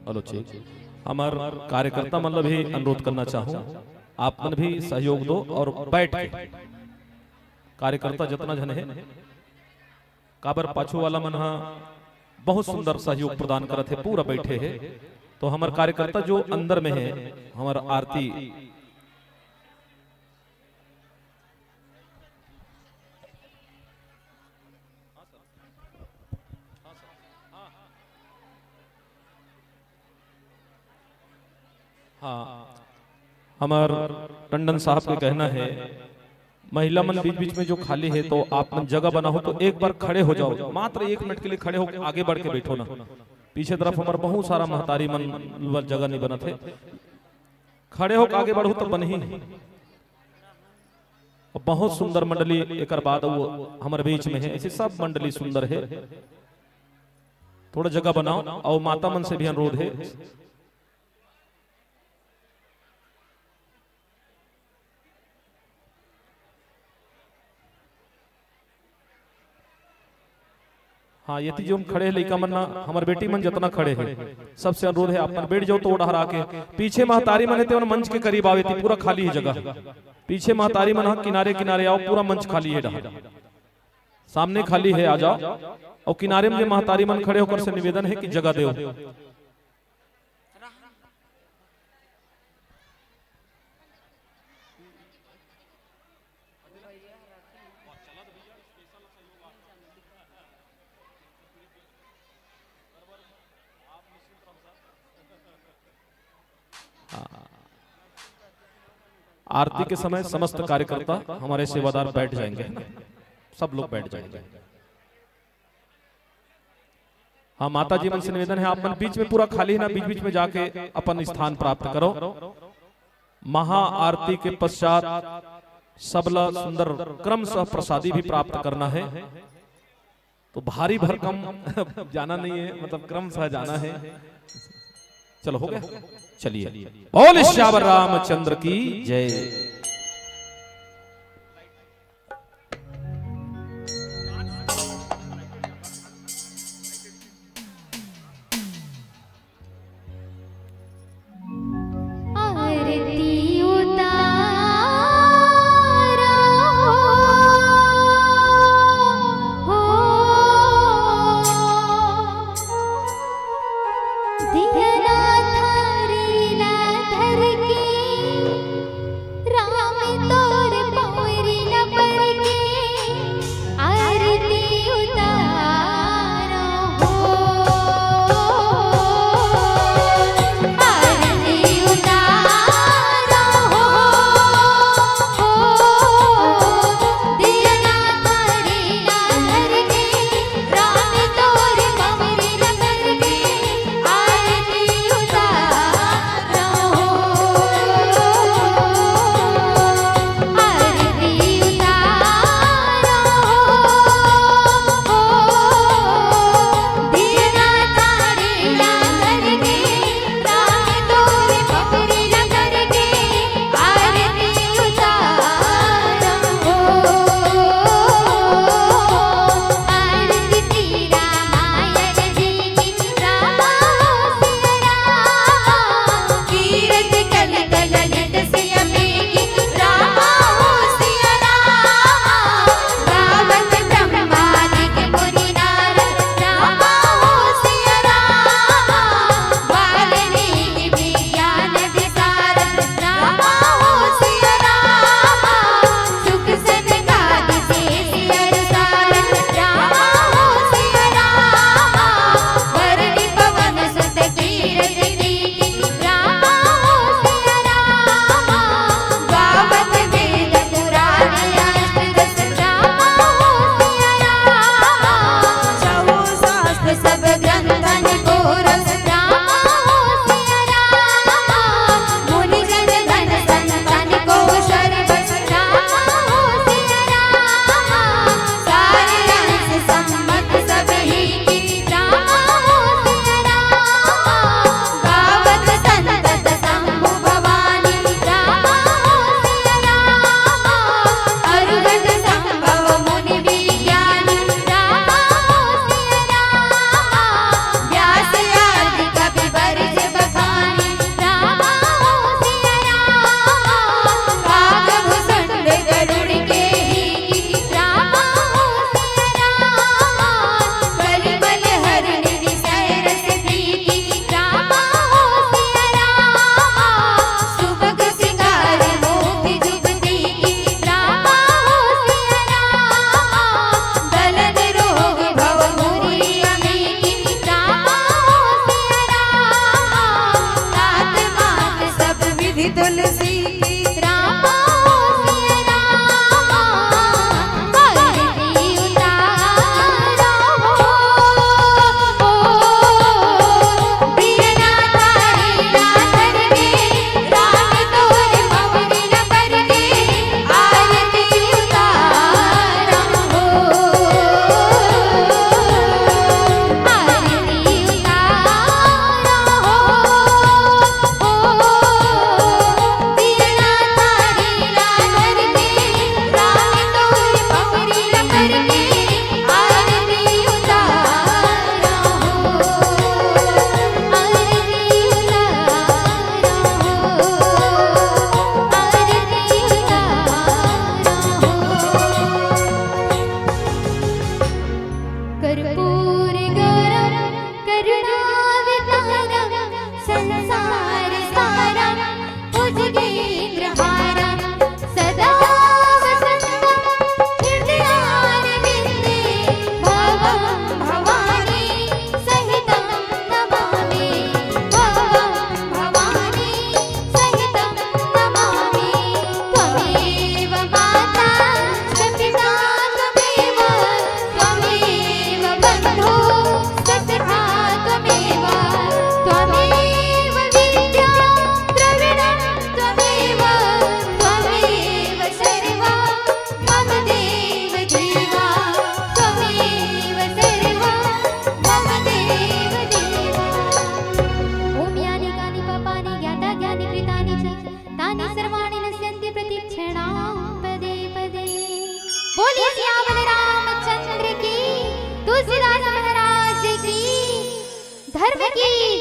चलो ठीक, हमर कार्यकर्ता मन ला भी अनुरोध करना चाहूँ, आप मन भी सहयोग दो और बैठ के कार्यकर्ता जतना झन हे, काबर पाछू वाला मन ह बहुत सुंदर सहयोग प्रदान करत हे, पूरा बैठे हे। तो हमर कार्यकर्ता जो अंदर में हे, हमर आरती हाँ, हमर टंडन साहब के कहना हे, महिला मन बीच बीच में जो खाली हे तो आप मन जगह बनाहू, तो एक बार खड़े हो जाओ, मात्र एक मिनट के लिए खड़े हो, आगे बढ़ के बैठो ना। पीछे तरफ हमर बहुत सारा महतारी मन बर जगह नहीं बनत हे, खड़े होके आगे बढ़हू तो बनही। बहुत सुंदर मंडली एकर बाद वो हमर बीच में हे, ऐसे सब मंडली सुंदर हे। थोड़ा जगह बनाओ और माता मन से भी अनुरोध हे। हाँ, यति जो खड़े हे लइका मन ना, हमर बेटी मन जतना खड़े हे, सबसे अनुरोध हे, आप मन बैठ जाओ तो वो डहर आके। पीछे महतारी मन हे, तेमन मंच के करीब आवे, ती पूरा खाली हे जगह। पीछे महतारी मन ह किनारे किनारे आओ, पूरा मंच खाली हे डहर, सामने खाली हे, आ जाओ। और किनारे में जे महतारी मन खड़े हे ओकर से निवेदन हे कि जगह देव। आरती के समय समस्त कार्यकर्ता, हमारे सेवादार बैठ जाएंगे, है ना? सब लोग बैठ जाएंगे। हाँ, माता जी मन से निवेदन हे, आप मन बीच में पूरा खाली हे ना, बीच बीच में जाके अपन स्थान प्राप्त करो। महाआरती के पश्चात सबला सुंदर क्रमशः प्रसादी भी प्राप्त करना हे। तो भारी भरकम जाना नहीं हे, मतलब क्रमशः जाना हे। चलो, हो गया, चलिए। बोल सियावर रामचंद्र की जय। आरती उतारा हो, दिया ना थारी ना धर के, राम तोर पौरी ना पर के, आरती उतारा हो, आरती उतारा हो, हो, दिया ना थारी ना धर के, राम तोर पौरी ना पर के, आरती उतारा हो, आरती उतारा हो, हो,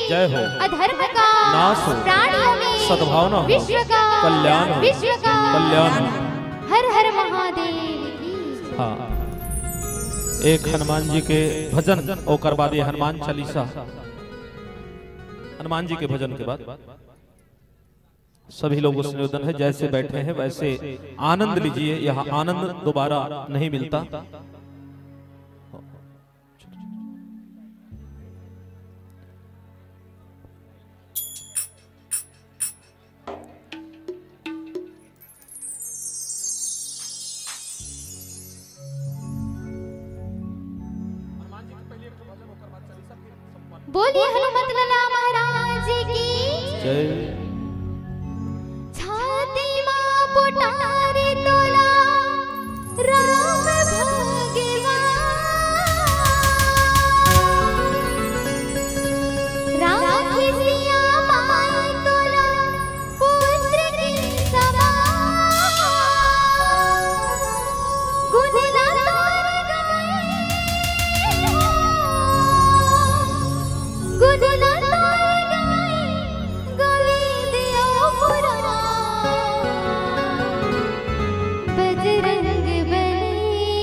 जय हो। अधर्म का नाश हो। प्राणियों में सद्भावना हो। विश्व का कल्याण हो। विश्व का कल्याण हो। हर हर महादेव की। हाँ, एक हनुमान जी के भजन, ओकर बाद ये हनुमान चालीसा। हनुमान जी के भजन के बाद सभी लोगों से निवेदन है, जैसे बैठे हैं वैसे आनंद लीजिए। यह आनंद दोबारा नहीं मिलता। बोलिए हनुमत लाला महाराज की। जय। छाती मा पुटारी तोला राम भगवान। राखी सिया माई तोला पुत्र के समान। गुण ला तोर गाए हो, गुण ला तोर गाए, गोविंद अउ पुराण। बजरंग बली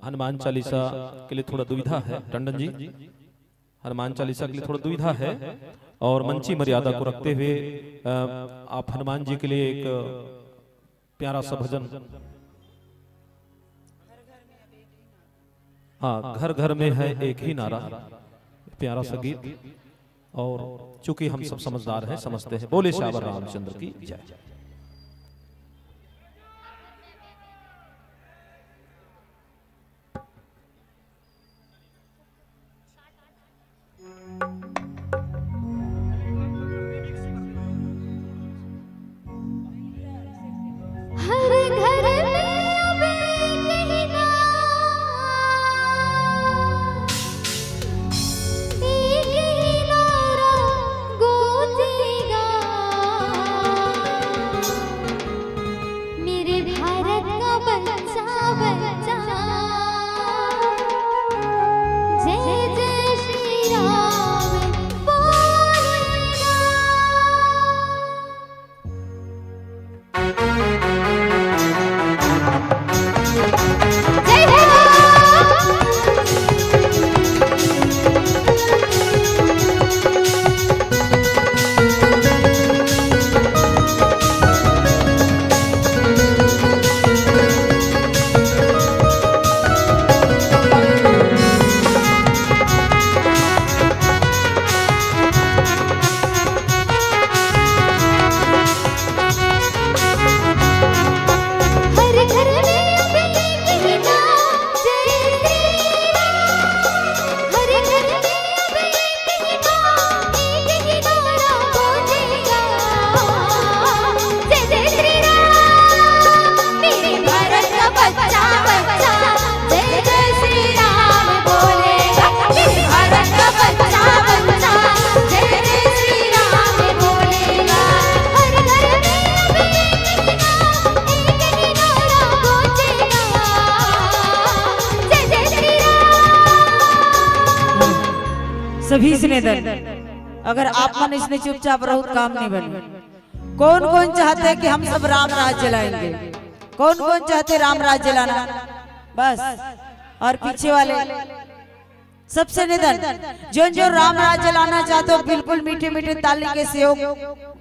हनुमान चालीसा के लिए थोड़ा दुविधा है टंडन जी, हनुमान चालीसा के लिए थोड़ा दुविधा है। और मंची मर्यादा को रखते हुए अ, आप हनुमान जी के लिए एक प्यारा सा भजन। हाँ, घर घर में है एक ही नारा, प्यारा सा गीत। और चूंकि हम सब समझदार हैं, समझते हैं। बोले सियावर रामचंद्र की जय। हर घर में अब एक ही नारा, एक ही नारा गूंजेगा। मेरे भारत का बच्चा, बच्चा जय जय श्री राम बोलेगा। जय हो। हर घर में अब एक ही नारा, जय श्री राम। हर घर में अब एक ही नारा, एक ही नारा गूंजेगा। जय जय श्री राम, मेरे भारत का बच्चा, बच्चा जय जय श्री राम बोलेगा। मेरे भारत का बच्चा, बच्चा जय जय श्री राम बोलेगा। हर घर में अब एक ही नारा, एक ही नारा गूंजेगा। जय जय श्री राम। सभी से निवेदन, अगर आप मन इसने चुपचाप रहो, काम नहीं बने। कौन कौन चाहते हैं कि हम सब राम राज्य लाएंगे? कौन कौन चाहते राम राज्य लाना? बस। और पीछे वाले सबसे निवेदन, जो जो राम राज्य लाना चाहते हो, बिल्कुल मीठे मीठे ताली के सहयोग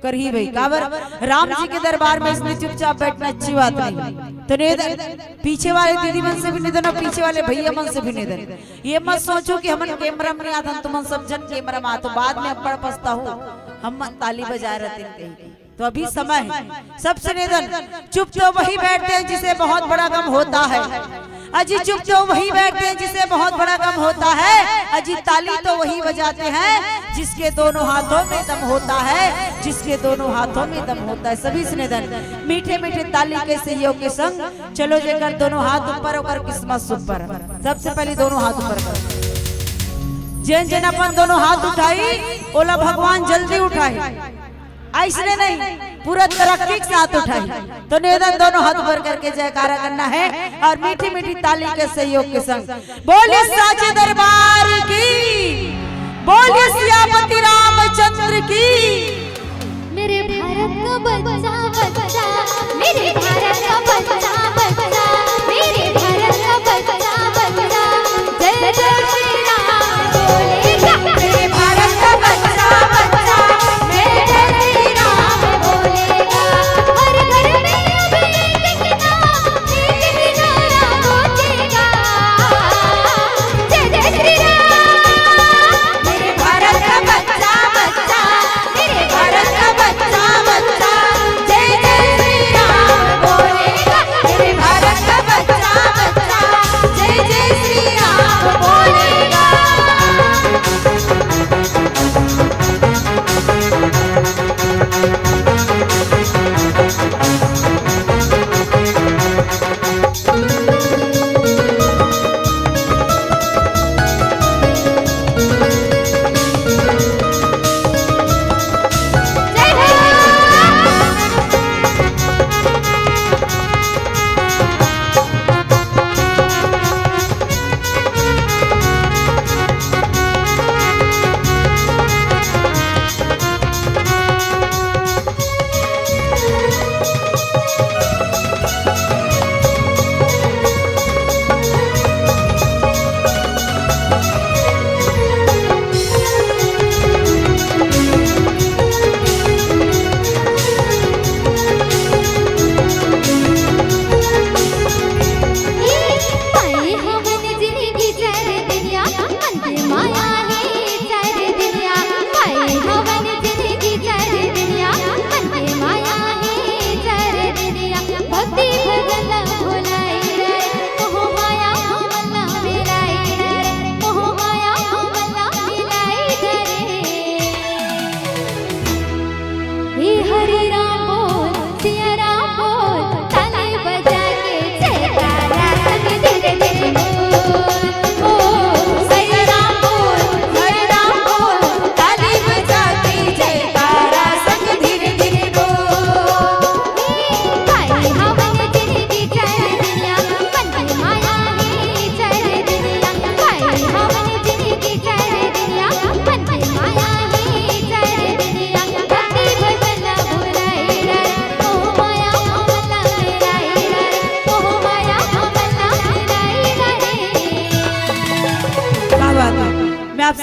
करही भाई। काबर राम जी के दरबार में इसने चुपचाप बैठना अच्छी बात नहीं। तो निवेदन पीछे वाले दीदी मन से भी निवेदन और पीछे वाले भैया मन से भी निवेदन, ये मत सोचो कि हमन कैमरा में नहीं आथन, तुमन सब झन कैमरा में आथो, बाद में अब्बड़ पछताहू, हम मन ताली बजाए रहते कहीं। तो अभी समय है, सबसे निवेदन, चुप तो वही बैठते हैं जिसे बहुत बड़ा गम होता है। अजी चुप तो वही बैठते हैं जिसे बहुत बड़ा गम होता है। अजी ताली तो वही बजाते हैं जिसके दोनों हाथों में दम होता है, जिसके दोनों हाथों में दम होता है। सभी से निवेदन, मीठे मीठे ताली के सहयोग के संग चलो जेकर दोनों हाथ ऊपर, ओकर किस्मत सुपर। सबसे पहले दोनों हाथ ऊपर करो। जेन जेन अपन दोनों हाथ उठाई, ओला भगवान जल्दी उठाई। ऐसने नहीं, पूरा तरक्की के साथ उठाई। तो निवेदन, दोनों हाथ ऊपर करके जयकारा करना है और मीठी मीठी ताली के सहयोग के संग बोलिए साचे दरबार की, बोलिए सियापति रामचंद्र की। मेरे भारत का बच्चा, बच्चा, मेरे भारत का बच्चा, बच्चा, मेरे भारत का बच्चा, बच्चा जय जय श्री राम बोलेगा। मेरे भारत का बच्चा, बच्चा जय जय श्री राम बोलेगा। हर घर में अब एक ही नारा, एक ही नारा गूंजेगा। जय जय श्री राम।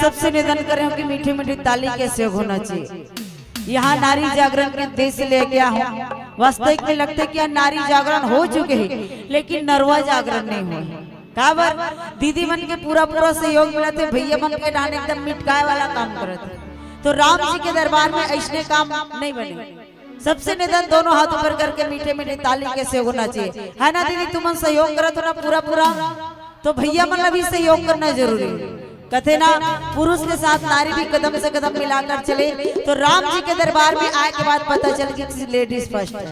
सबसे निवेदन कर रहे हो कि मीठे मीठे ताली के सहयोग होना चाहिए। यहाँ नारी जागरण के उद्देश्य ले गया हूँ। वास्तविक में लगते कि यहाँ नारी जागरण हो चुके हैं, लेकिन नरवा जागरण नहीं हुआ है। काबर? दीदी मन के पूरा पूरा सहयोग मिला थे, भैया मन के डांड एकदम मिटकाए वाला काम करत है। तो राम जी के दरबार में ऐसने काम नहीं बने। सबसे निवेदन दोनों हाथ ऊपर करके मीठे मीठे ताली के सहयोग होना चाहिए, है ना दीदी? तुमन सहयोग करत हो ना पूरा पूरा, तो भैया मन ला भी सहयोग करना जरूरी है। कथे ना, पुरुष के साथ नारी भी कदम से कदम मिलाकर चले। तो राम जी के दरबार में आए के बाद पता चल कि लेडीज फर्स्ट है।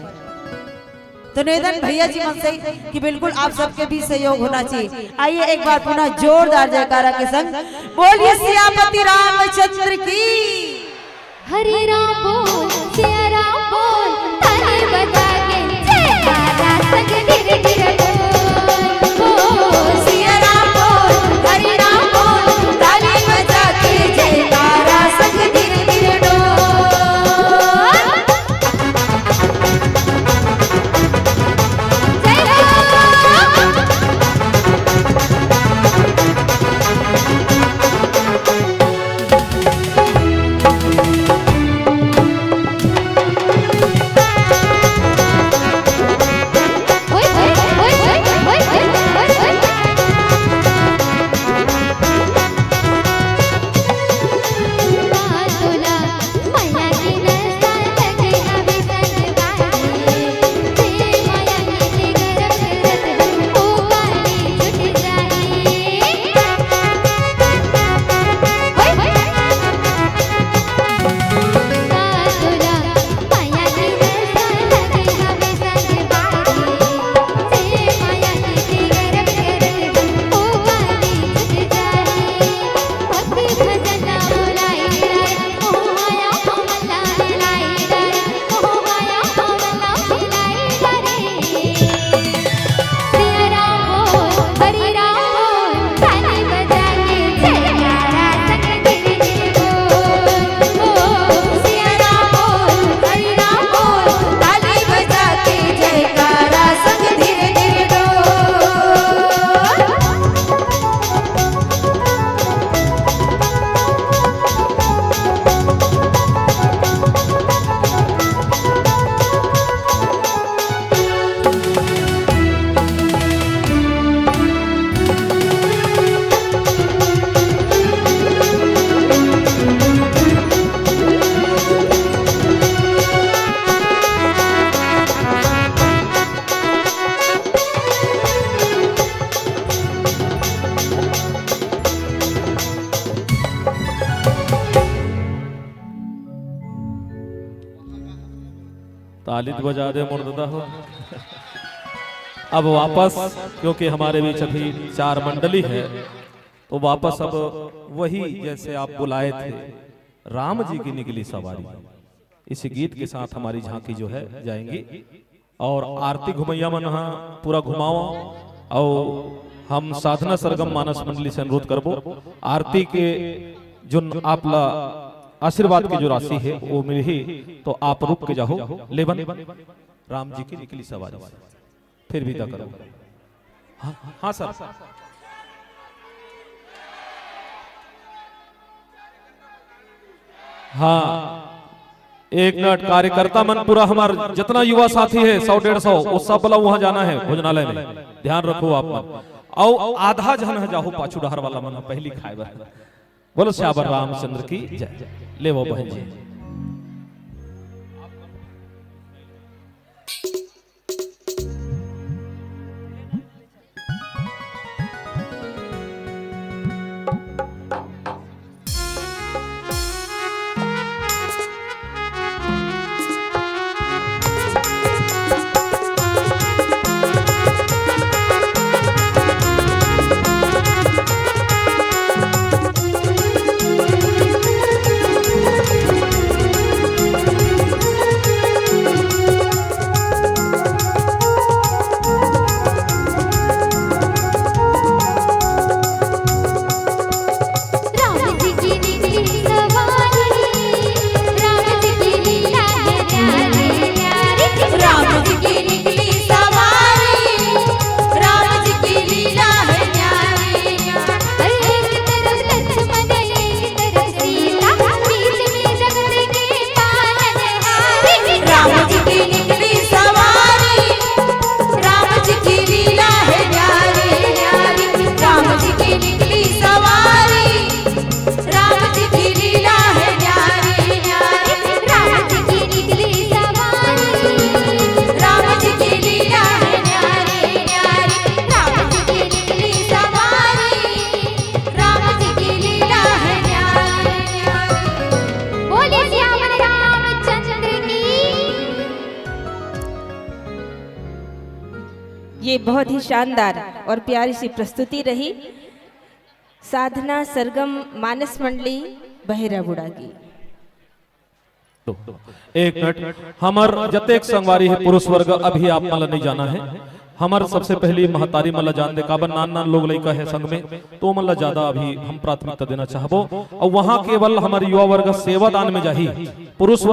तो निवेदन भैया जी मन से कि बिल्कुल आप सबके भी सहयोग होना चाहिए। आइए एक बार पुनः जोरदार जयकारा के संग बोलिए सियापति रामचंद्र की। हरे राम बोल, सिया राम बोल, ताली बजा के जयकारा संग धीरे धीरे बोल। बोल, सिया राम बोल, हरे राम बोल, ताली बजा के जयकारा संग धीरे धीरे डोल। जय हो। ताली तो बजा दे मोर दादा हो। अब वापस, क्योंकि हमारे बीच अभी चार मंडली है, तो वापस अब वही, जैसे आप बुलाए थे, राम जी की निकली सवारी, इसी गीत के साथ हमारी झांकी जो है जाएंगी। और आरती घुमैया मन ह पूरा घुमाओ। और हम साधना सरगम मानस मंडली से अनुरोध करबो, आरती के जो आप ला आशीर्वाद के जो राशि है वो मिलही, तो आप रुक के जाओ। लेवन राम जी की निकली सवारी, फिर विदा करो। हाँ, हाँ सर। हाँ, एक मिनट, कार्यकर्ता मन पूरा हमार जितना युवा साथी है, सौ डेढ़ सौ, वो सब वाला वहाँ जाना है भोजनालय में। ध्यान रखो आप मन। अउ आधा झन ह जाहू पाछू डहर वाला मन ह पहली खाए बर। बोलो सियावर रामचंद्र की जय। ले वो बहन जी। ये बहुत ही शानदार और प्यारी सी प्रस्तुति रही। साधना सरगम मानस मंडली बहेरा बुड़ागी। एक मिनट, हमर जतेक संगवारी हे पुरुष वर्ग, अभी आप मन ला नहीं जाना है। हमर सबसे पहली महतारी मन ला जान दे, काबर नान नान लोग लइका है संग में, तो मन ला ज्यादा अभी हम प्राथमिकता देना चाहबो। और वहां केवल हमर युवा वर्ग सेवा दान में जाही, पुरुष वर्ग